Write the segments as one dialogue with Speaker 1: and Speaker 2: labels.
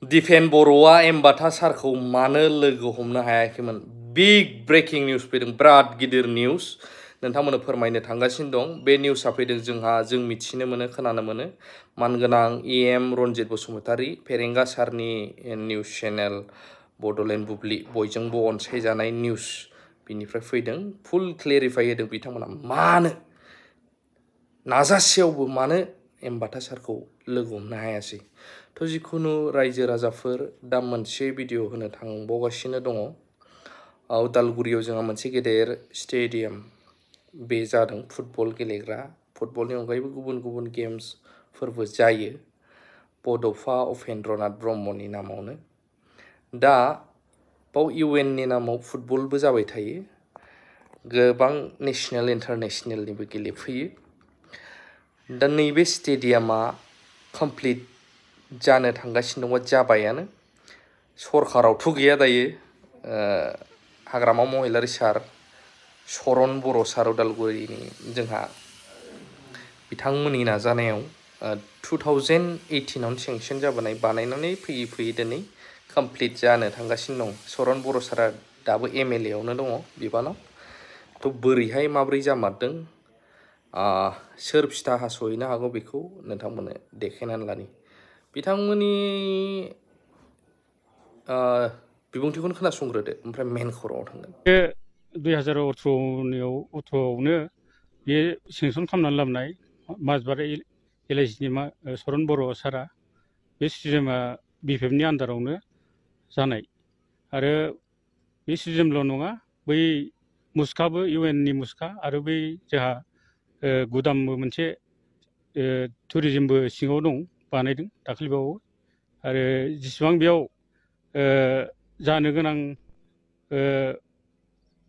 Speaker 1: दिफेन बर'आ एम बाथा सारखौ मानो लोगो हमनो हायाखैमोन बिग ब्रेकिं निउस फैदों बिराद गिदिर निउस नोंथांमोननो फोरमायनो थांगासिनो दं बे निउसआ फैदों जों मिथिनो मोनो खोनानो मोनो मानगोनां एम रनजित बसुमतारी फेरेंगा सारनि निउस चेनेल बड'लेण्ड बुब्लि बयजोंबो अनसायजानाय निउस बिनिफ्राय फैदों फुल क्लेरिफाइ होदों बिथांमोना मानो नाजासेयावबो मानो एम बाथा सारखौ लोगो हमनो हायासै तो जिखुनु रायजो राजाफोर दा मोनसे भिडिअ होनो थांबावगासिनो दङ उदालगुरियाव जोंहा मोनसे गेदेर स्टेडियाम बे जादों फुटबल गेलेग्रा फुटबलनि अनगायैबो गुबुन गुबुन गेम्सफोरबो जायो बड'फा उपेन्द्रनाथ ब्रह्मनि नामावनो दा बाव इउएननि नामाव फुटबलबो जाबाय थायो गोबां नेशनेल इन्टारनेशनेलनिबो गेलेफैयो दा नैबे स्टेडियामा कमप्लिट जानो थांगासिनो दङ जाबायानो सरकारावथ' गैया दायो हाग्रामा महिलारि सार सरन बर' सार उदालगुरिनि जोंहा बिथांमोननि नाजानायाव 2018 आवनो सेंसन जाबोनाय बानायनानै फैयै फैयै दिनै कमप्लिट जानो थांगासिनो दं सरन बर' सारा दाबो एमएलए आवनो दङ बिबानाव थ' बोरैहाय माब्रै जामारदों सोर फिथा हास'हैनो हागौ बेखौ नोंथांमोननो देखायनानै लानि बिथांमोननि बिबुंथिखौनो खोनासंग्रोदो ओमफ्राय मेन खर'आव थांगोन
Speaker 2: 2018आवनो बे सेंसन खालामनानै लाबोनाय माजबार एलआइसिनि सरन बर' सारा बे स्टेडियामा बिपिएफनि आन्दारावनो जानाय आरो बे स्टेडियामल' नङा बै मुसखाबो इउएननि मुसखा आरो बै जोंहा गुदामबो मोनसे टुरिजमबो सिङाव दं बानायदों दाखालिबावो आरो जेसेबां बेयाव जानो गोनां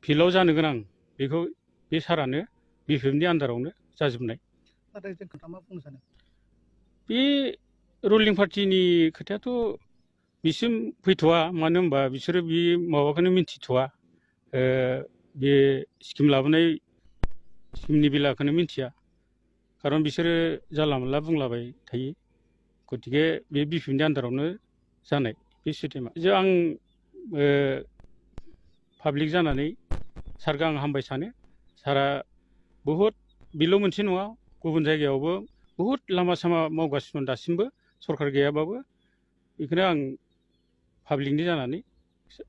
Speaker 2: फिल्डआव जानो गोनां बेखौ बे सारानो बिपिएफनि आन्दारावनो जाजोबनाय नाथाय जों खोथा मा बुंनो सानो बे रुलिं पार्टिनि खोथायाथ' बिसिम फैथ'वा मानो होनबा बिसोरो बे माबाखौनो मिन्थिथ'वा बे स्किम लाबोनाय स्किमनि बेलाखौनो मिन्थिया खारन बिसोरो जानला मोनला बुंलाबाय थायो गतिके बे बिपिएफनि आन्दारावनो जानाय बे स्टेडियामा जे आं पाब्लिक जानानै सारखौ आं हामबाय सानो सारा बहुद बेल' मोनसे नङा गुबुन जायगायावबो बहुद लामा सामा मावगासिनो दासिमबो सरकार गैयाबाबो बेखौनो आं पाब्लिकनि जानानै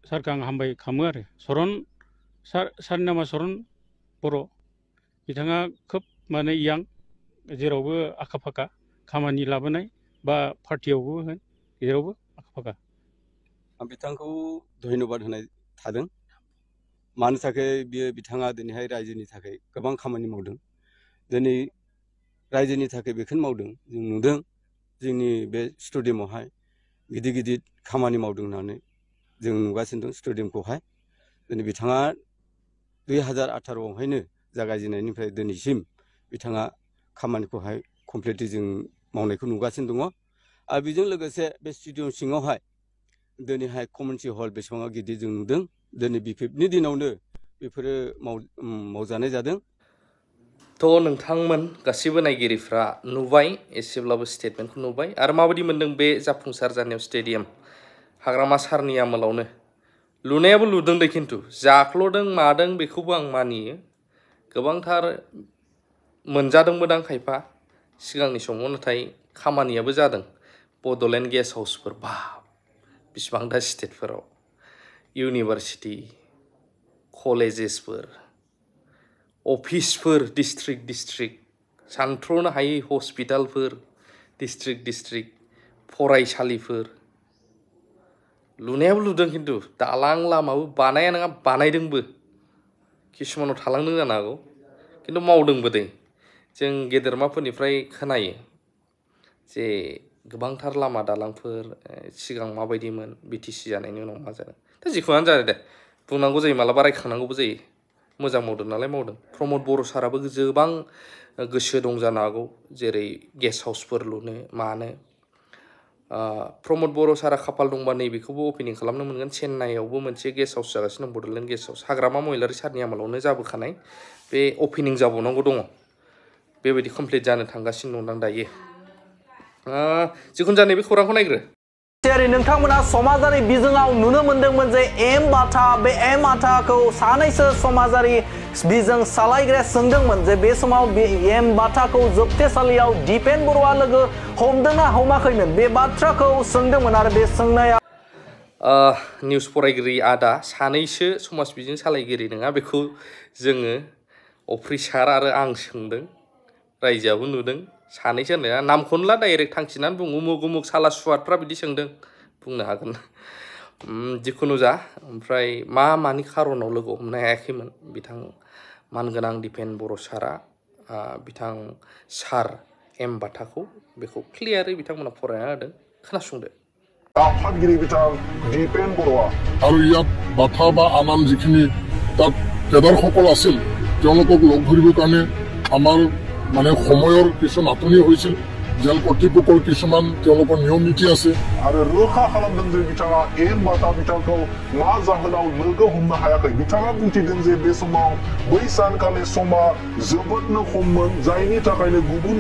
Speaker 2: सारखौ आं हामबाय खालामो आरो सरन सारनि नामा सरन बर' बिथाङा खोब माने यां जेरावबो आखा फाखा खामानि लाबोनाय बा पार्टियावबो होन जेरावबो आखा फाखा
Speaker 3: आं बिथांखौ धन्यबाद होनाय थादों मानो थाखाय बियो बिथाङा दिनैहाय रायजोनि थाखाय गोबां खामानि मावदों दिनै रायजोनि थाखाय बेखौनो मावदों जों नुदों जोंनि बे स्टेडियामावहाय गिदिर गिदिर खामानि मावदों होननानै जों नुगासिनो दं स्टेडियामखौहाय दिनै बिथाङा 2018आवहायनो जागायजेननायनिफ्राय दिनैसिम बिथाङा खामानिखौहाय कमप्लिटलि जों मावनायखौ नुगासिनो दङ आरो बेजों लोगोसे बे स्टेडियाम सिङावहाय दिनैहाय कमिउनिटि हल बेसेबां गिदिर जों नुदों दिनै बिपिएफनि दिनावनो बेफोरो मावजानाय जादों
Speaker 1: थ' नोंथांमोन गासैबो नायगिरिफ्रा नुबाय एसेब्लाबो स्टेटमेन्टखौ नुबाय आरो माबायदि मोनदों बे जाफुंसार जानायाव स्टेडियाम हाग्रामा सारनि आमोलावनो लुनायाबो लुदों दे खिन्थु जाख्ल'दों मादों बेखौबो आं मानियो गोबांथार मोनजादोंबोदां खायफा सिगांनि समाव नाथाय खामानियाबो जादों बड'लेण्ड गेस्ट हाउसफोर बा बिसिबांथा स्टेटफोराव इउनिभार्सिटि कलेजेसफोर अफिसफोर डिस्ट्रिक्ट सानथ्र'नो हायै हस्पिटालफोर डिस्ट्रिक्ट फरायसालिफोर लुनायाबो लुदों खिन्थु दालां लामाबो बानाया नङा बानायदोंबो किसुमानाव थालांदों जानो हागौ खिन्थु मावदोंबो दे जों गेदेरमाफोरनिफ्राय खोनायो जे गोबांथार लामा दालांफोर सिगां माबायदिमोन बिटिसि जानायनि उनाव मा जादों दा जिखुनुआनो जादों दे बुंनांगौ जायो मालाबा रायखांनांगौबो जायो मोजां मावदों नालाय मावदों प्रमद बर' साराबो गोबां गोसो दं जानो हागौ जेरै गेस्ट हाउसफोर लुनो मानो प्रमद बर' सारा खाफाल दंबा नैबेखौबो अपेनिं खालामनो मोनगोन चेन्नाइआवबो मोनसे गेस्ट हाउस जागासिनो दं बड'लेण्ड गेस्ट हाउस हाग्रामा महिलारि सारनि आमोलावनो जाबोखानाय बे अपेनिं जाबावनांगौ दङ बेबायदि कमप्लिट जानो थांगासिनो दंदां दायो जिखुनु जा नैबे खौरांखौ नायग्रो
Speaker 4: जेरै नोंथांमोना समाजारि बिजोङाव नुनो मोनदोंमोन जे एम बाथा बे एम बाथाखौ सानैसो समाजारि बिजों सालायग्राया सोंदोंमोन जे बे समाव बे एम बाथाखौ जोबथेसालियाव दिपेन बर'आ लोगो हमदोंना हमाखैमोन बे बाथ्राखौ सोंदोंमोन आरो बे सोंनायाव
Speaker 1: निउस फरायगिरि आदा सानैसो समाज बिजों सालायगिरि नङा बेखौ जोङो अफिसार आरो आं सोंदों रायजोआबो नुदों सानैसो होननाया नामखौनोला डाइरेक्ट थांखिनानै बुङो उमुग उमुग साला सुवादफ्रा बिदि सोंदों बुंनो हागोन जिखुनु जा ओमफ्राय मानि खारनाव लोगो हमनो हायाखैमोन बिथां मानगोनां दिपेन बर' सारा बिथां सार एम बाथाखौ बेखौ क्लियारै बिथांमोना फरायना होदों खोनासंदो
Speaker 5: आफादगिरि बिथां दिपेन बर'आ
Speaker 6: আৰু ইয়াত বাধা বা আন যিখিনি তাত কেডাৰসকল আছিল তেওঁলোকক লগ ধৰিবৰ কাৰণে আমাৰ মানে সময়ৰ কিছু নাটনি হৈছিল জেল কৰ্তৃপক্ষৰ কিছুমান তেওঁলোকৰ নিয়ম নীতি আছে
Speaker 5: आरो रोखा खालामदों जे बिथाङा एम बाथा बिथांखौ मा जाहोनाव लोगो हमनो हायाखै बिथाङा बुंथिदों जे बे समाव बै सानखालि समा जोबोदनो खममोन जायनि थाखायनो गुबुन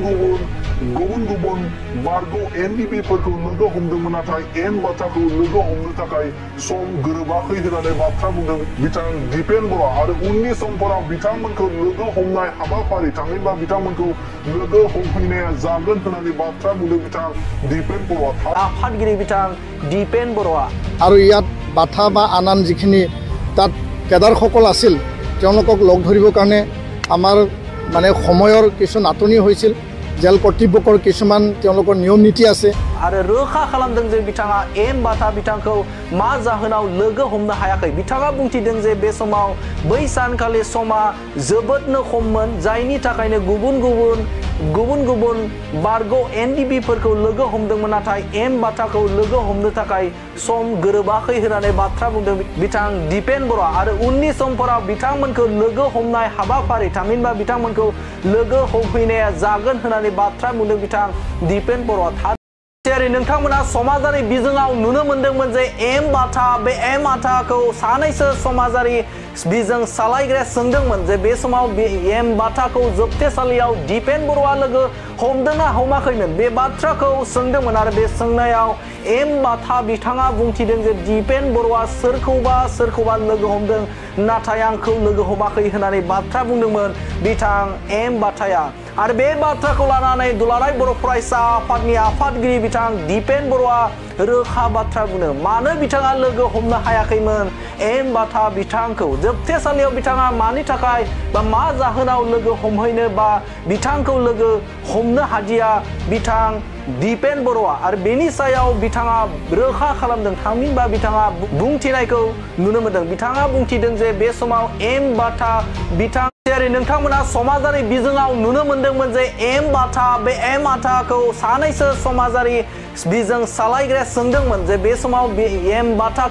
Speaker 5: गुबुन बारग' एनडिपिफोरखौ लोगो हमदोंमोन नाथाय एम बाथाखौ लोगो हमनो थाखाय सम गोरोबाखै होननानै बाथ्रा बुंदों बिथां दिपेन बर'आ आरो उननि समफोराव बिथांमोनखौ लोगो हमनाय हाबाफारि थाङैबा बिथांमोनखौ लोगो हमफैनाया जागोन होननानै बाथ्रा बुंदों बिथां दिपेन बर'आ
Speaker 4: आफादगिरि बिथां दिपेन बर'आ
Speaker 7: আৰু ইয়াত বাথা বা আন যিখিনি তাত কেডাৰসকল আছিল তেওঁলোকক লগ ধৰিবৰ কাৰণে আমাৰ মানে সময়ৰ কিছু নাটনি হৈছিল জেল কৰ্তৃপক্ষৰ কিছুমান তেওঁলোকৰ নিয়ম নীতি আছে
Speaker 4: आरो रोखा खालामदों जे बिथाङा एम बाथा बिथांखौ मा जाहोनाव लोगो हमनो हायाखै बिथाङा बुंथिदों जे बे समाव बै सानखालि समा जोबोदनो खममोन जायनि थाखायनो गुबुन बारग' एनडिपिफोरखौ लोगो हमदोंमोन नाथाय एम बाथाखौ लोगो हमनो थाखाय सम गोरोबाखै होननानै बाथ्रा बुंदों बिथां दिपेन बर'आ आरो उननि समफोराव बिथांमोनखौ लोगो हमनाय हाबाफारि थामहिनबा बिथांमोनखौ लोगो हमफैनाया जागोन होननानै बाथ्रा बुंदों बिथां दिपेन बर'आ जेरै नोंथांमोना समाजारि बिजोङाव नुनो मोनदोंमोन जे एम बाथा बे एम बाथाखौ सानैसो समाजारि बिजों सालायग्राया सोंदोंमोन जे बे समाव बे एम बाथाखौ जोबथेसालियाव दिपेन बर'आ लोगो हमदोंना हमाखैमोन बे बाथ्राखौ सोंदोंमोन आरो बे सोंनायाव एम बाथा बिथाङा बुंथिदों जे दिपेन बर'आ सोरखौबा लोगो हमदों नाथाय आंखौ लोगो हमाखै होननानै बाथ्रा बुंदोंमोन बिथां एम बाथाया आरो बे बाथ्राखौ लानानै दुलाराय बर' फरायसा आफादनि आफादगिरि बिथां दिपेन बर'आ रोखा बाथ्रा बुंदों मानो बिथाङा लोगो हमनो हायाखैमोन एम बाथा बिथांखौ जोबथेसालियाव बिथाङा मानि थाखाय बा मा जाहोनाव लोगो हमहैनो बा बिथांखौ लोगो हमनो हादिया बिथां दिपेन बर'आ आरो बेनि सायाव बिथाङा रोखा खालामदों थामहिनबा बिथाङा बुंथिनायखौ नुनो मोनदों बिथाङा बुंथिदों जे बे समाव एम बाथा बिथां जेरै नोंथांमोना समाजारि बिजोङाव नुनो मोनदोंमोन जे एम बाथा बे एम बाथाखौ सानैसो समाजारि बिजों सालायग्राया सोंदोंमोन जे बे समाव एम बाथा